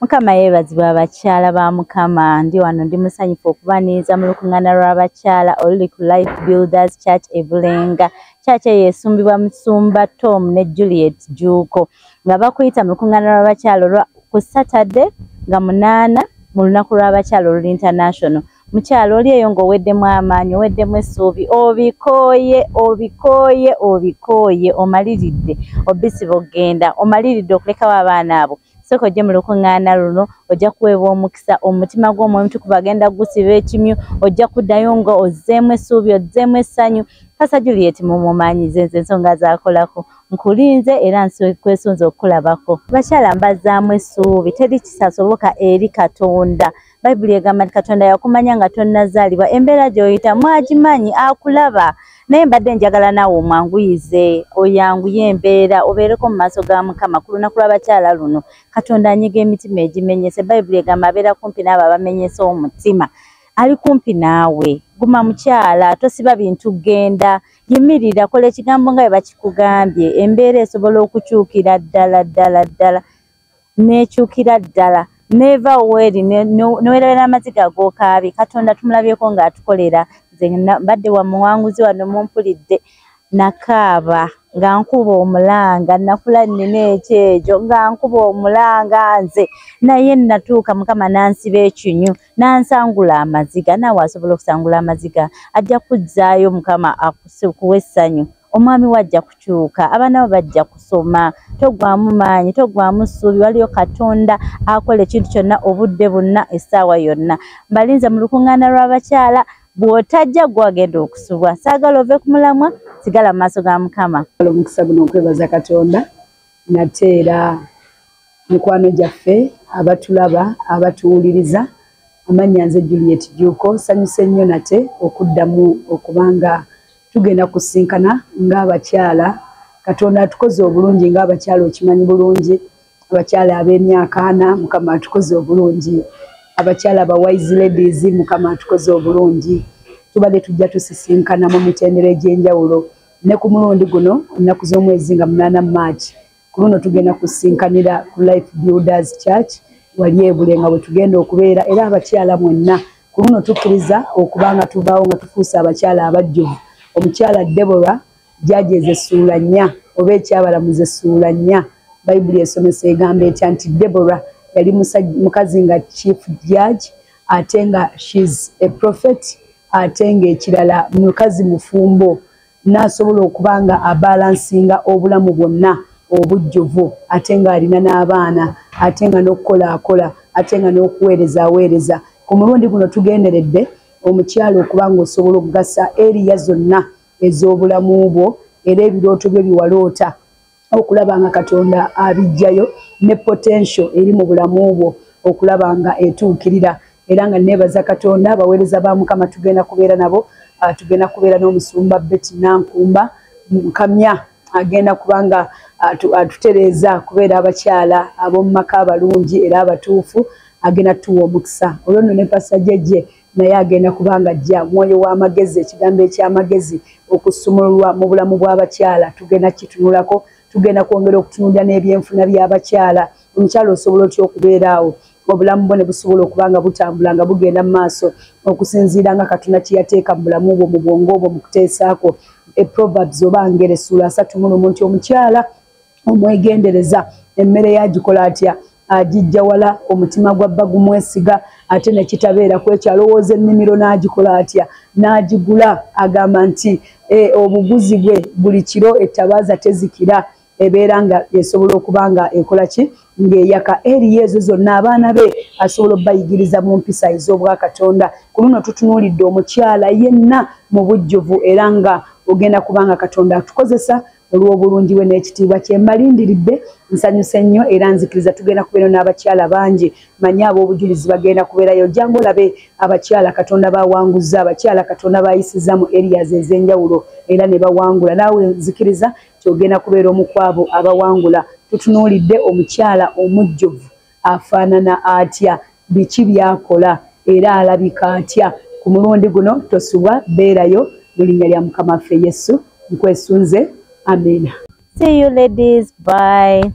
Mukama yeebazibwe abakyala ba Mukama. Ndi wano ndi musanyufu okubaniriza mu lukuŋŋaana lw'abakyala oluli ku Life Builders Church e Bulenga. Church eyo esumbibwa Musumba Tom ne Juliet Jjuuko nga bakuyita mu lukuŋŋaana lw'abakyala olwa ku Saturday nga 8 mu lunaku lw'abakyala oluli international. Mukyala oli eyo ng'oweddemu amaanyi, oweddemu essuubi, obikooye, obikooye, obikooye, omaliridde obisiba okugenda, omaliridde okulekawo abaana abo. Sooka ojje mu lukuŋŋaana luno, ojja kuweebwa omukisa, omutima gw'Omwoyo Omutukuvu agenda kugusiba ekimyu, ojja kuddayo nga ozzeemu essuubi, ozzeemu essanyu. Pastor Juliet mumumanyi, nze ensonga z'akolako. Nkulinze era nkwesunze okukulabako. Bakyala mbazzaamu essuubi, teri kisasoboka eri Katonda. Bayibuli egamba nti Katonda yakumanya nga tonnazaalibwa, embeera gy'oyitamu agimanyi, akulaba. Naye mbadde njagala naawe omwanguyize, oyanguye embeera, obeereko mu maaso ga Mukama ku lunaku lw'abakyala luno. Katonda anyiga emitima egimenyese. Bayibuli egamba abeera kumpi n'abo abamenyese omutima. Ali kumpi naawe. Guma mukyala, tosiba bintu genda, yimirira, kola ekigambo nga bwe bakikugambye. Embeera esobola okukyukira ddala ddala ddala, n'ekyukira ddala. Neva weeri neweerabira n'amaziga ag'okaabye. Katonda tumulabyeko ng'atukolera. Nze mbadde wa muwanguzi wano mumpulidde, nakaaba nga nkuba omulanga, nakula nnina ekyejo nga nkuba omulanga nze, naye natuuka Mukama n'ansiba ekinyu, n'ansangula amaziga. Naawe asobola okusangula amaziga, ajja kuzzaayo Mukama akuwa essanyu. Omwami we ajja kukyuka, abaana bo bajja kusoma. Toggwaamu maanyi, toggwaamu ssuubi, waliyo Katonda akola ekintu kyonna obudde bwonna, essaawa yonna. Mbalinze mu lukuŋŋaana lw'abakyala, bw'otajja ggwe agenda okusubwa. Saagala ove ku mulamwa, sigala mu maaso ga Mukama. Omukisa guno okwebaza Katonda nate era mikwano gyaffe abatulaba, abatuwuliriza. Amannya nze Juliet Jjuuko. Nsanyuse nnyo nate okuddamu okubanga tugenda kusinkana ng'abakyala. Katonda atukoze obulungi ng'abakyala, okimanyi bulungi, abakyala ab'emyaka 40 Mukama atukoze obulungi, abakyala aba wise ladies Mukama atukoze obulungi. Tubadde tujja tusisinkana mu mitendera egy'enjawulo, ne ku mulundi guno ennaku z'omwezi nga 8 March, ku luno tugenda kusinkanira ku Life Builders Church wali e Bulenga bwe tugenda okubeera. Era abakyala mwenna ku luno tukkiriza okuba nga tuvaawo nga tufuuse abakyala abajjuvu. Omukyala Deborah jjajeza essuula 4 oba ekyabalamuzi essuula 4, Bayibuli esomesa egamba etya nti Deborah yali mukazi nga chief judge, ate nga she's a prophet, ate ng'ekirala mukazi mufumbo, n'asobola okuba nga abalansinga obulamu bwonna obujjuvu, ate ng'alina n'abaana, ate nga n'okukola akola, ate nga n'okuweereza aweereza. Ku mulundi guno tugenderedde omukyala okuba ng'osobola okugasa eriya zonna ez'obulamu bwo, era ebirooto byo biwaloota okulaba nga Katonda abiggyayo, ne potential eri mu bulamu bwo okulaba nga etuukirira. Era nga neebaza Katonda, abaweereza ba Mukama tugenda kubeera nabo, tugenda kubeera n'omusumba Betty Nankumba Nkamya, agenda kubanga atutereeza kubeera abakyala ab'omu maka abalungi era abatuufu, agenda tuwa omukisa. Olwo nno ne Pastor Jeje naye agenda kubanga ajja, mwoyo w'amagezi, ekigambo eky'amagezi okusumululwa mu bulamu bw'abakyala tugenda kitunulako. Tugenda kwongera okutunuulira n'ebyenfuna by'abakyala. Omukyala osobola otya okubeera awo obulamu bwo ne busobola okuba nga butambula nga bugenda mu maaso okusinziira nga Katonda kye yateeka mu bulamu bwo, mu bwongo bwo, mu kuteesaako. Proverbs oba ngero essuula 31 nti omukyala omwegendereza emmere yagikola atya, agijja wala, omutima gwa bba gumwesiga, ate ne kitabeera ku ekyo alowooza ennimiro n'agikola atya, n'agigula. Agamba nti obuguzi bwe buli kiro ettabaaza tezikira, ebeera nga esobola okuba nga ekola ki, ng'eyaka. Eriyo ezo zonna abaana be asobola obbayigiriza mu mpisa ez'obwakatonda. Ku luno tutunuulidde omukyala yenna mu bujjuvu, era nga ogenda kubanga Katonda atukozesa olw'obulungi bwe n'ekitiibwa kye. Mbalindiridde, nsanyuse nnyo era nzikiriza tugenda kubeera n'abakyala bangi. Manye ab'obujulizi bagenda kubeerayo. Jangu olabe abakyala Katonda bawanguza, abakyala Katonda bayisiza mu areas ez'enjawulo era ne bawangula. Naawe nzikiriza nti ogenda kubeera omu ku abo abawangula. Tutunuulidde omukyala omujjuvu afaanana atya, biki by'akola era alabika atya. Ku mulundi guno tosubwa, beerayo mu linnya lya Mukama waffe Yesu. Nkwesunze. Amina. See you ladies. Bye.